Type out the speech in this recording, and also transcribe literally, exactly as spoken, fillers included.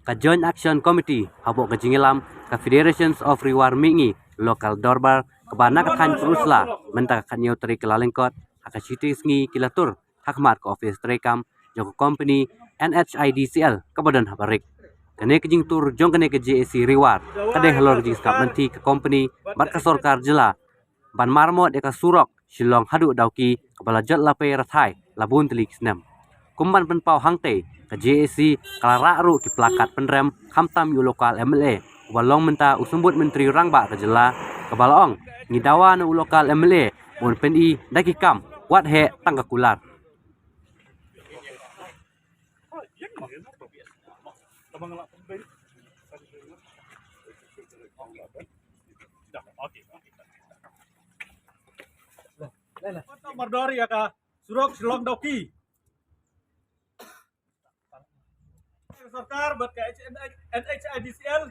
Ka Joint Action Committee hapoh ka jingïalam ka Federations of Ri War Mihngi Local Dorbar kaba na ka thaiñ Pynursla mynta ka khatñiew tarik Kyllalyngkot ha ka shi tarik sngi ki la tur ha khmat ka ophis treikam jong ka kompani N H I D C L kaba don ha Barik. Kane ka jingtur jong kane ka J A C Ri War ka dei halor ka jingsngap lynti ka kompani bad ka sorkar jylla ban maramot ïa ka surok Shillong haduh Dawki kaba la jot la pei rathai la bun tylli ki snem. Kum ban pynpaw hangtei, ka J A C ka la rah ruh ki plakat pynrem khamtam ïa u local M L A uba long mynta u symbud myntri rangbah ka jylla, kaba la ong, ngi dawa na u local M L A ban pyni da ki kam, wat heh tang ka kular. Mardor ïa ka surok Shillong Dawki. Sorkar bad ka N H I D C L.